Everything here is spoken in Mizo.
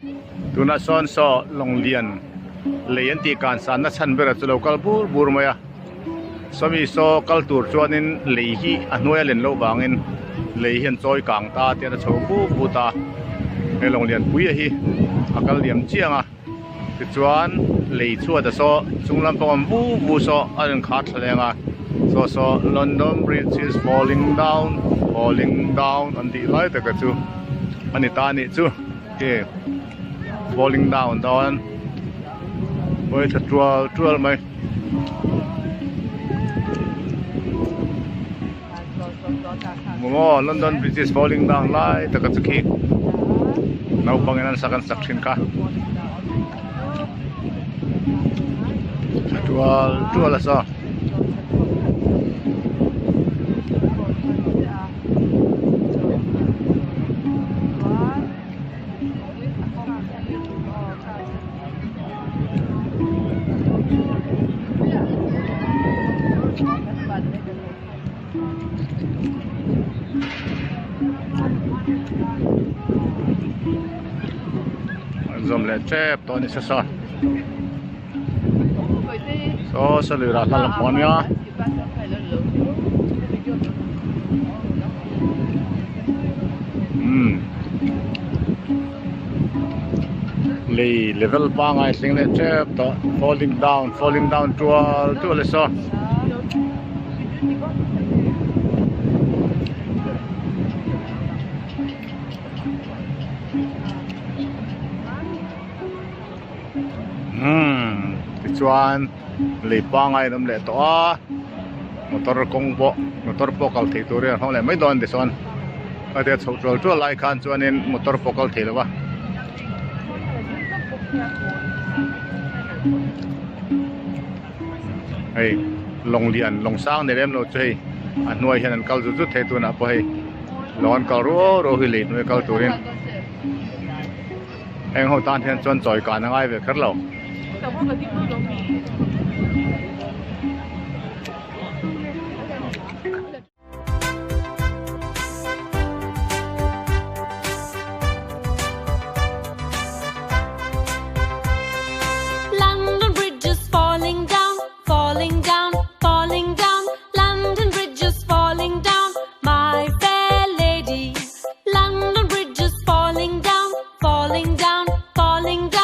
Tunah sawn saw lawng lian lei an tih kan sanna chhan berah chu lo kal bur bur mai a sawmi saw kal tur chuanin lei hi a hnuai a len loh vangin lei hian chawi kang ta tian a chho but but a he lawng lian pui a hi a kal liam chiang a tichuan lei chhuat a saw chung lampang awm vu vu saw a rawn khar thla leng a saw saw London bridge is falling down falling down an tih lai taka chu a ni ta a nih chu. Ke falling down dawn pawi tha tual tual mai. Maw London Bridge is falling down lai taka chu khi naupang in an sak an sak thin kha tha tual tual a saw. An zawm leh tep tawh a ni sa sa saw saw lui rah hla lampang a nia. Umm lei level pangai thleng leh tep tawh falling down falling down tual tual e saw. Umm tichuan lei pangai an awm leh tawh a motor kawng pawh motor pawh kal thei turin an hawng leh mai dawn tichuan khatia chhoh tual tual lai khan chuanin motor pawh kal thei lo va. Hei lawng lian lawng sang ni lem lo chu hei a hnuai hian an kal zut zut thei tunah pawh hei lawng an kal ruau ruau hi lei hnuai kal turin. Heng ho tan hian chuan chawi kan a ngai ve kher lo. London Bridge is falling down, falling down, falling down. London Bridge is falling down, my fair lady. London Bridge is falling down, falling down, falling down.